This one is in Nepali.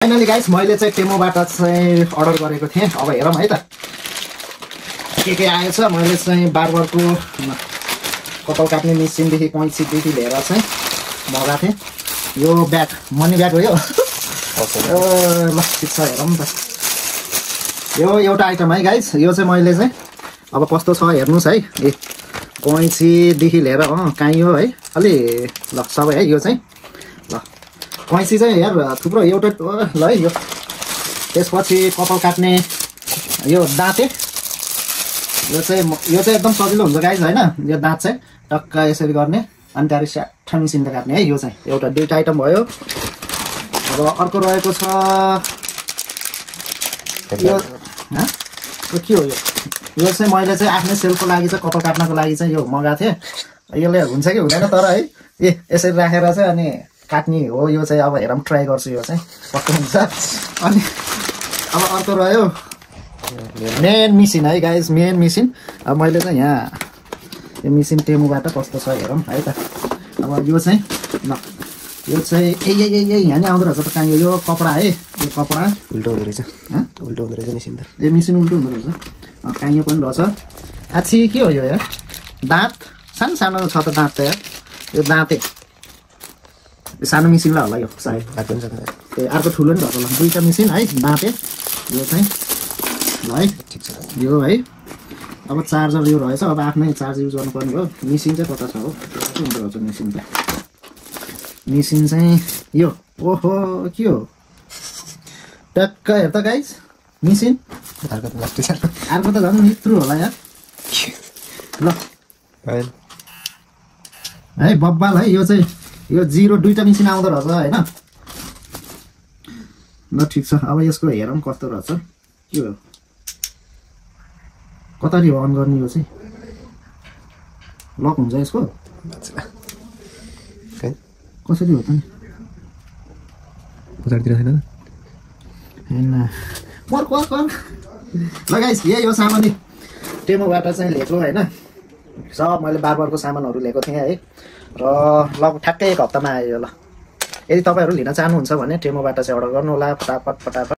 फाइनली गाइस मैले चाहिँ टेमोबाट चाहिँ अर्डर गरेको थिएँ। अब हेरौँ है त के आएछ। मैले चाहिँ बार्बरको कपाल काट्ने मेसिनदेखि कैँचीदेखि लिएर चाहिँ मगाएको थिएँ। यो ब्याग मनी ब्याग हो यो। ल ठिक छ हेरौँ त। यो एउटा आइटम है गाइस। यो चाहिँ मैले चाहिँ अब कस्तो छ हेर्नुहोस् है। ए कैँचीदेखि लिएर काइयो है अलि ल सबै है। यो चाहिँ ल कैँची चाहिँ यार थुप्रो एउटा ल है यो। त्यसपछि कपाल काट्ने यो दाँते। यो चाहिँ एकदम सजिलो हुन्छ गाइस हैन। यो दाँत चाहिँ टक्क यसरी गर्ने अनि त्यहाँदेखि स्याठा मिसिनले काट्ने है। यो चाहिँ एउटा दुईटा आइटम भयो। अब अर्को रहेको छ यो के हो यो चाहिँ मैले चाहिँ आफ्नै सेलको लागि चाहिँ कपाल काट्नको लागि चाहिँ यो मगाएको थिएँ। यसले हुन्छ कि हुँदैन तर है ए यसरी राखेर चाहिँ अनि काट्ने हो। यो चाहिँ अब हेरौँ ट्राई गर्छु यो चाहिँ कस्तो हुन्छ। अनि अब अर्को रह्यो मेन मिसिन है गाइस। मेन मिसिन अब मैले चाहिँ यहाँ यो मिसिन टेमुबाट कस्तो छ हेरौँ है त। अब यो चाहिँ ल यो चाहिँ ए यहाँ नि आउँदो रहेछ त। कहाँ यो कपडा है। यो कपडा उल्टो हुँदो रहेछ। उल्टो हुँदो रहेछ मिसिन त। यो मिसिन उल्टो हुँदो रहेछ। कहाँ यो पनि रहेछ। आछि के हो यो यार। दाँत सानो सानो छ त दाँत त यार। यो दाँते सानो मिसिनलाई होला यो सायद। ए अर्को ठुलो नि भएको ल। दुईटा मिसिन है दाँते। यो चाहिँ ल है ठिक छ यो है। अब चार्जर यो रहेछ। अब आफ्नै चार्ज युज गर्नुपर्ने भयो। मिसिन चाहिँ कता छ हो के हुँदो रहेछ मिसिन चाहिँ। मिसिन चाहिँ यो ओहो के हो टक्क हेर त गाइस मिसिन। अर्को त झन् मित्रु होला यार ल है बब्बाल है। यो चाहिँ यो 0 दुईटा मिसिन आउँदो रहेछ होइन। ल ठिक छ। अब यसको हेरौँ कस्तो रहेछ के हो कतारी अन गर्ने यो चाहिँ लक हुन्छ यसको कसरी हो त नि पछाडितिर छैन हैन ल गाइस यही हो सामान टेमोबाट चाहिँ लिएको होइन। सब मैले बार्बरको सामानहरू लिएको थिएँ है। र लगभग ठ्याक्कै 1 हप्तामा आयो ल। यदि तपाईँहरू लिन चाहनुहुन्छ भने टेमोबाट चाहिँ अर्डर गर्नु होला फटाफट।